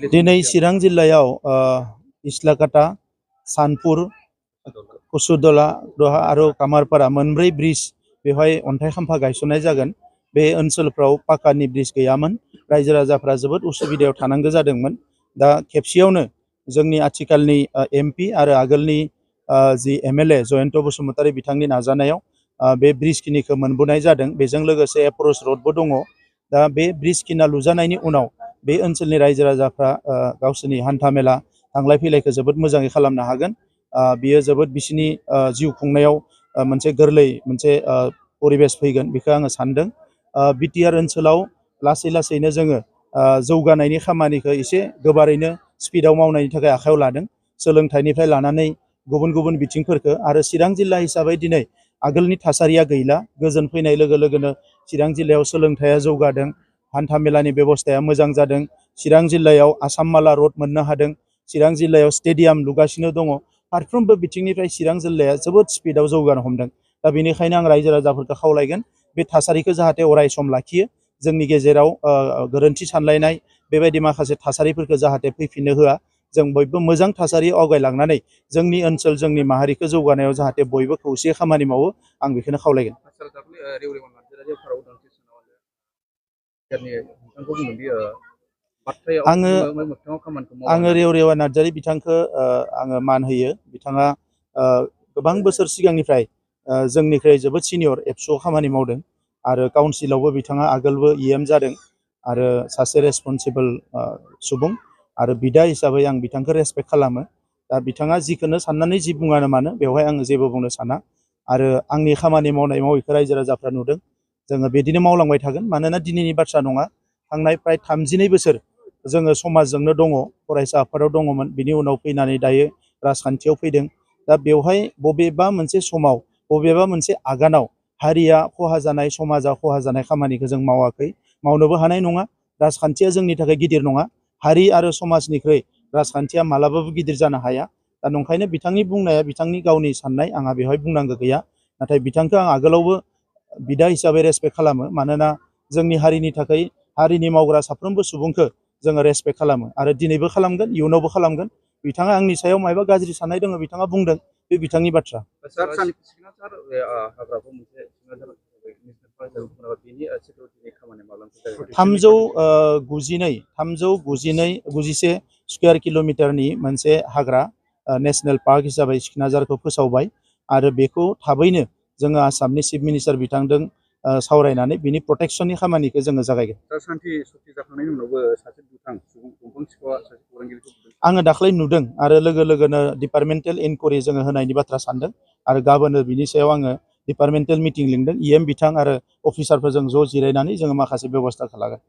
दिनै चिरां जिल्लायाव इस्लाकाटा, सानपुर, कुसुदला आरो कामारपारा मोनब्रै ब्रिज बेवहाय अन्थाइ खाम्फा गायसननाय जागोन। बे ओनसोलफ्राव पाकानि ब्रिज गैयामोन, रायजो राजाफ्रा जोबोद उसुबिदायाव थानांगौ जादोंमोन। दा खेबसेयावनो जोंनि आथिखालनि एमपि आरो आगोलनि जि एमएलए जयन्त बसुमतारी बिथांनि नाजानायाव बे ब्रिजखिनिखौ मोनबोनाय जादों। बेजों लोगोसे एप्रच रडबो दङ। दा बे ब्रिजखिना लुजानायनि उनाव बे ओनसोलनि रायजो राजाफ्रा गावसोरनि हान्था मेला थांलाय फैलायखौ जोबोद मोजाङै खालामनो हागोन। बियो जोबोद बिसिनि जिउ खुंनायाव मोनसे गोरलै मोनसे परिबेस फैगोन बेखौ आङो सानदों। बिटिआर ओनसोलाव लासै लासैनो जोङो जौगानायनि खामानिखौ एसे गोबारैनो स्पिडआव मावनायनि थाखाय आखायाव लादों। सोलोंथाइनिफ्राय लानानै गुबुन गुबुन बिथिंफोरखौ आरो चिरां जिल्ला हिसाबै दिनै आगोलनि थासारिया गैला। गोजोन फैनाय लोगो लोगोनो चिरां जिल्लायाव सोलोंथाइया जौगादों, हान्था मेलानि बेबस्थाया मोजां जादों। चिरां जिल्लायाव आसाम माला रड मोननो हादों। चिरां जिल्लायाव स्टेडियाम लुगासिनो दङ। फारफ्रोमबो बिथिंनिफ्राय चिरां जिल्लाया जोबोद स्पिडआव जौगानो हमदों। दा बेनिखायनो आं रायजो राजाफोरखौ खावलायगोन बे थासारिखौ जाहाथे अराय सम लाखियो। जोंनि गेजेराव गोरोन्थि सानलायनाय बेबायदि माखासे थासारिफोरखौ जाहाथे फैफिननो होआ। जों बयबो मोजां थासारियाव आवगायलांनानै जोंनि ओनसोल जोंनि माहारिखौ जौगानायाव जाहाथे बयबो खौसेयै खामानि मावो, आं बेखौनो खावलायगोन। आङो रेवरेवा नार्जारी बिथांखौ आङो मान होयो। बिथाङा गोबां बोसोर सिगांनिफ्राय जोंनिख्रुइ जोबोद सिनियर एबसुआव खामानि मावदों आरो काउन्सिलावबो बिथाङा आगोलबो इएम जादों आरो सासे रेसपन्सिबोल सुबुं आरो बिदा हिसाबै आं बिथांखौ रेसपेक्ट खालामो। दा बिथाङा जिखौनो साननानै जि बुङानो मानो बेवहाय आङो जेबो बुंनो साना आरो आंनि खामानि मावनायखौ रायजो राजाफ्रा नुदों। जोङो बिदिनो मावलांबाय थागोन। मानोना दिनैनि बाथ्रा नङा, थांनाय प्राय 32 बोसोर जोङो समाजजोंनो दङ। फरायसा आफादाव दङमोन, बिनि उनाव फैनानै दायो राजखान्थियाव फैदों। दा बेवहाय बबेबा मोनसे समाव बबेबा मोनसे आगानाव हारिया खहा जानाय, समाजा खहा जानाय खामानिखौ जों मावाखै, मावनोबो हानाय नङा। राजखान्थिया जोंनि थाखाय गिदिर नङा। हारि आरो समाजनिख्रुइ राजखान्थिया मालाबाबो गिदिर जानो हाया। दा नंखायनो बिथांनि बुंनाया बिथांनि गावनि साननाय, आंहा बेवहाय बुंनांगौ गैया। नाथाय बिथांखौ आं आगोलावबो बिदा हिसाबै रेसपेक्ट खालामो। मानोना जोंनि हारिनि थाखाय हारिनि मावग्रा साफ्रोमबो सुबुंखौ जोङो रेसपेक्ट खालामो आरो दिनैबो खालामगोन, इयुनावबो खालामगोन। बिथाङा आंनि सायाव मायबा गाज्रि साननाय दङ, बिथाङा बुंदों, बे बिथांनि बाथ्रा। 391 स्कुवेर किल'मिटारनि मोनसे हाग्रा नेशनेल पार्क हिसाबै सिकनाझारखौ फोसावबाय आरो बेखौ थाबैनो जोङो आसामनि चिफ मिनिस्टार बिथांजों सावरायनानै बिनि प्रटेक्शननि खामानिखौ जोङो जागायगोन। आङो दाख्लै नुदों आरो लोगो लोगोनो डिपार्टमेन्टेल इनकुवारि जोङो होनायनि बाथ्रा सानदों आरो गाबोनो बिनि सायाव आङो डिपार्टमेन्टेल मिटिं लिंदों। इएम बिथां आरो अफिसारफोरजों ज' जिरायनानै जोङो माखासे बेब'स्था खालामगोन।